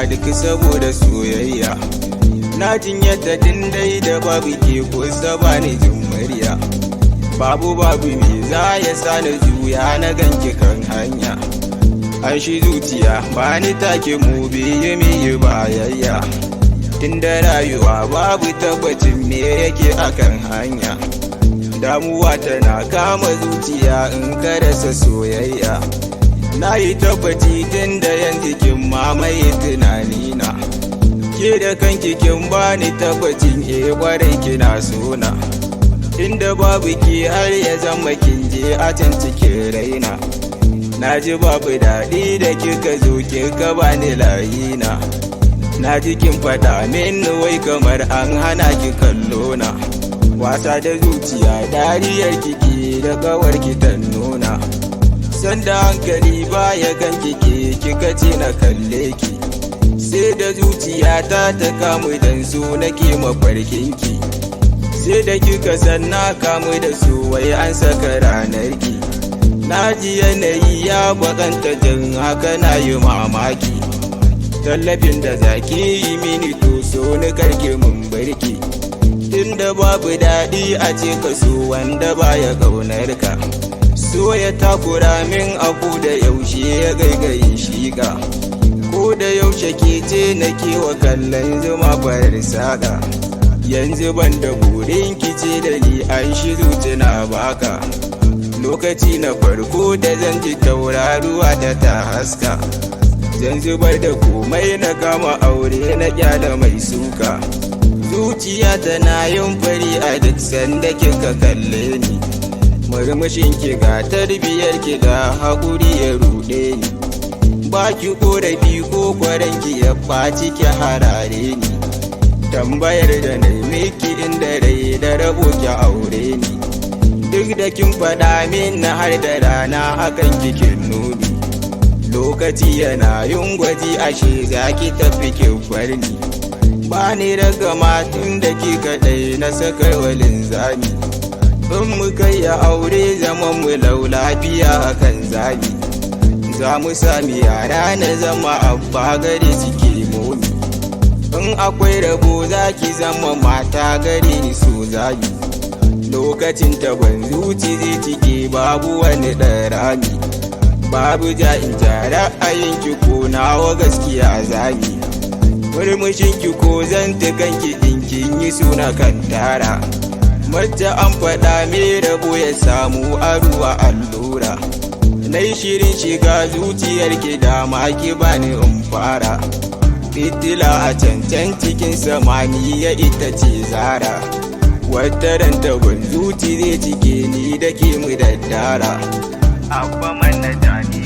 wuya duk saboda soyayya. Na jinyata tun dai da babu ke kusa ba ni jin murya. Babu babu me za ya sa na juya na ganki kan hanya. An shi zuciya ba ni take mu biye miyi bayayya. Tunda rayuwa babu tabbacin me yake akan hanya. Damuwa tana kama zuciya in ka rasa soyayya. Na yi tabbaci tun da yanzu kin mamaye tunanina. Ke da kanki kin bani tabbacin e kwarai kina sona. Inda babu ki har ya zama kin je a can cikin raina. Na ji babu daɗi da kika zo kika bani layina. Na ji kin faɗa min wai kamar an hana ki kallo na. Wasa da zuciya dariyar kiki da kawar ki ta nuna. Sanda hankali baya kan kike kika ce na kalle ki. Sai da zuciyata ta kamu dan so nake mafarkin ki. Sai da kika san na kamu da su wai an saka ranar ki. Na ji yanayi ya bakanta jin haka na yi mamaki. Tallafin da zaki yi mini to so ni karke mun barki. Tunda babu daɗi a ce ka so wanda baya ƙaunar ka. So ya takura min aku da yaushe ya gaigayin shiga. Ko da yaushe ke ce na kewa kallon zuma farar saƙa. Yanzu ban da burin kice da ni an shi zuci na baka. Lokaci na farko da zan ji tauraruwa da ta haska. Zan zubar da komai na kama aure na kyala mai suka. Zuciya tana yin fari a duk sanda kika kalle ni. Murmushin ki ga tarbiyar ki ga haƙuri ya ruɗe ni. Ba ki ƙorafi ko kwaran ki ya ɓaci ki harare ni. Tambayar da na miki inda rai da rabo ki aure ni. Duk da kin faɗa min na har da rana hakan kikin nuni. Lokaci yana yin gwaji ashe za ki tafi ki bar ni. Ba ni ragama tun da ki kaɗai na sakar walin zami. In muka yi aure zaman mu lau lafiya hakan zami. Za mu sami yara na zama abba gare suke momi. In akwai rabo za ki zama mata gare ni so zami. Lokacin taban zuci zai cike babu wani ɗan rami. Babu ja in ja ra'ayinki ko nawa gaskiya zami. Murmushinki ko zantukanki ɗinkin yi suna kan tara. Mace an faɗa me rabo ya samu a ruwa allura. Na yi shirin shiga zuciyarki dama ki bani in fara. Fitila a cancan cikin samaniya ita ce zara. Wata ran taban zuci zai cike ni da ke mu daddara. Abba manaja ne.